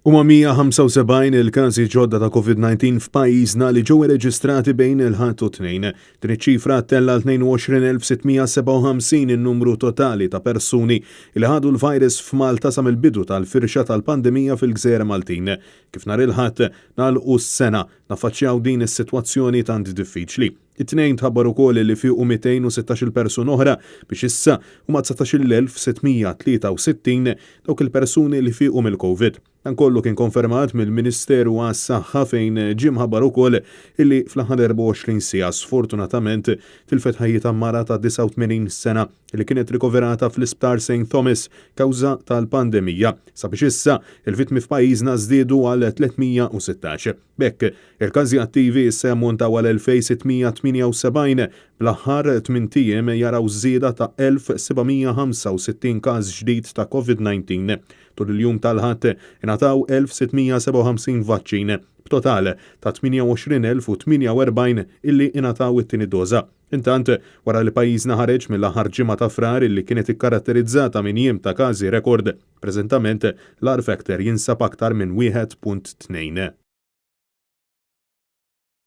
Huma 175 il-każi ġodda ta' Covid-19 f'pajjiżna li ġew irreġistrati bejn il-Ħadd u t-Tnejn. Din iċ-ċifra ttella' għal 22,657 in-numru totali ta' persuni li ħadu l-virus f'Malta sa mill-bidu tal-firxa tal-pandemija fil-gżejjer Maltin. Kif nhar il-Ħadd nagħlqu s-sena naffaċċjaw din is-sitwazzjoni tant diffiċli. It-Tnejn tħabbar ukoll li fiequ 216-il persuna oħra biex issa huma 19,663 dawk il-persuni li fiequ mill-Covid. Dan kollu kien konfermat mill-Ministeru għas-Saħħa fejn ġie mħabbar ukoll illi fl-aħħar 24 siegħa sfortunatament tilfet ħajjitha mara ta' 89 sena li kienet rikoverata fl-Isptar St Thomas kawża tal-pandemija sabiex issa il-vittmi f'pajjiżna żdiedu għal 316. B'hekk, il-każi attivi issa jammontaw għal 2,678, bl-aħħar tmint ijiem jaraw żieda ta' 1,765 każ ġdid ta' Covid-19. Tul il-jum tal-Ħadd ingħataw 1,657 vaċċin, b'total ta' 28,048 illi ingħataw it-tieni doża. Intant, wara li pajjiżna ħareġ mill-aħħar ġimgħa ta' Frar illi kienet ikkaratterizzata minn jiem ta' każi rekord, preżentament l-R factor jinsab aktar minn 1.2.